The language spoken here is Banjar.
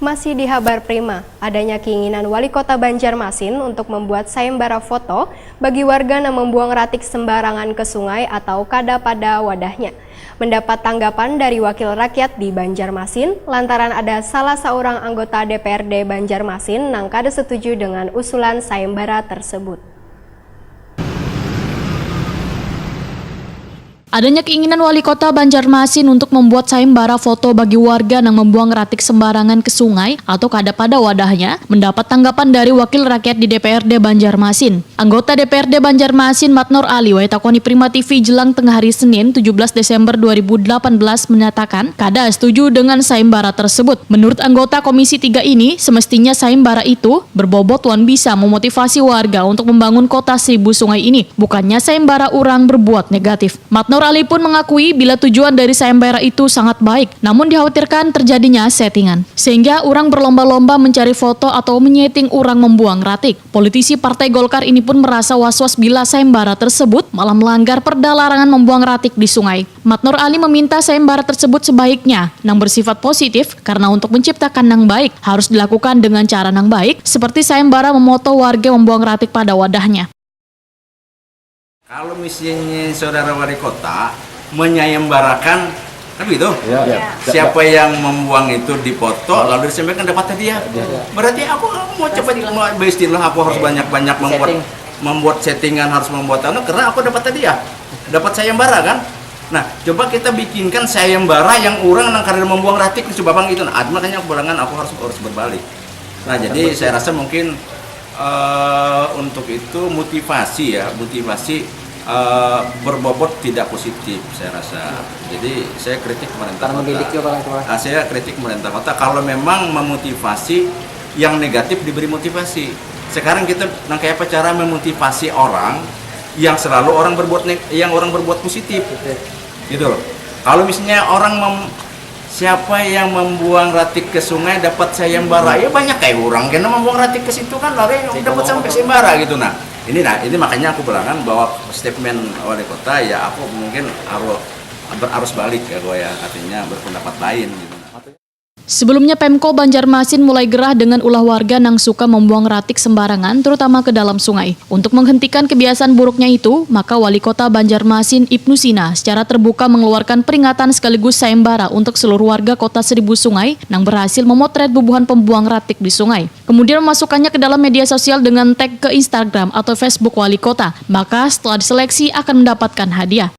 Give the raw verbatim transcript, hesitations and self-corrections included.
Masih di Habar Prima, adanya keinginan Wali Kota Banjarmasin untuk membuat sayembara foto bagi warga nang membuang ratik sembarangan ke sungai atau kada pada wadahnya. Mendapat tanggapan dari wakil rakyat di Banjarmasin lantaran ada salah seorang anggota D P R D Banjarmasin nang kada setuju dengan usulan sayembara tersebut. Adanya keinginan Wali Kota Banjarmasin untuk membuat sayembara foto bagi warga nang membuang ratik sembarangan ke sungai atau kada pada wadahnya mendapat tanggapan dari wakil rakyat di D P R D Banjarmasin. Anggota D P R D Banjarmasin Matnor Ali waitakoni Prima T V jelang tengah hari Senin tujuh belas Desember dua ribu delapan belas menyatakan kada setuju dengan sayembara tersebut. Menurut anggota Komisi tiga ini, semestinya sayembara itu berbobot wan bisa memotivasi warga untuk membangun kota seribu sungai ini, bukannya sayembara urang berbuat negatif. Matnor Ali pun mengakui bila tujuan dari sayembara itu sangat baik, namun dikhawatirkan terjadinya settingan, sehingga urang berlomba-lomba mencari foto atau menyeting urang membuang ratik. Politisi Partai Golkar ini pun merasa was-was bila sayembara tersebut malah melanggar perda larangan membuang ratik di sungai. Matnor Ali meminta sayembara tersebut sebaiknya nang bersifat positif karena untuk menciptakan nang baik harus dilakukan dengan cara nang baik seperti sayembara memoto warga membuang ratik pada wadahnya. Kalau misalnya saudara wali kota menyayembarakan kan begitu? Ya, ya. Siapa yang membuang itu dipoto lalu disampaikan dapat hadiah. Ya. Berarti aku mau cepat mau beristilah aku harus banyak-banyak membuat setting. Membuat settingan harus membuat anu karena aku dapat hadiah. Dapat sayembara kan? Nah, coba kita bikinkan sayembara yang orang nang kada membuang ratik coba bang itu. Nah, makanya aku bilangan aku harus harus berbalik. Nah, jadi saya rasa mungkin uh, untuk itu motivasi ya, motivasi uh, berbobot tidak positif saya rasa. Jadi saya kritik pemerintah kota. Uh, saya kritik pemerintah kota kalau memang memotivasi yang negatif diberi motivasi. Sekarang kita nang kayak apa cara memotivasi orang yang selalu orang berbuat yang orang berbuat positif. Gitu loh. Kalau misalnya orang mem, siapa yang membuang ratik ke sungai dapat sayembara. Ya banyak kayak orang kena membuang ratik ke situ kan lari dapat sampai sayembara gitu nah. Ini nah, ini makanya aku bilangan bahwa statement wali kota ya aku mungkin harus berarus balik ya gue ya artinya berpendapat lain gitu. Sebelumnya Pemko Banjarmasin mulai gerah dengan ulah warga nang suka membuang ratik sembarangan terutama ke dalam sungai. Untuk menghentikan kebiasaan buruknya itu, maka Wali Kota Banjarmasin Ibnu Sina secara terbuka mengeluarkan peringatan sekaligus sayembara untuk seluruh warga Kota Seribu Sungai nang berhasil memotret bubuhan pembuang ratik di sungai. Kemudian memasukkannya ke dalam media sosial dengan tag ke Instagram atau Facebook Wali Kota. Maka setelah diseleksi akan mendapatkan hadiah.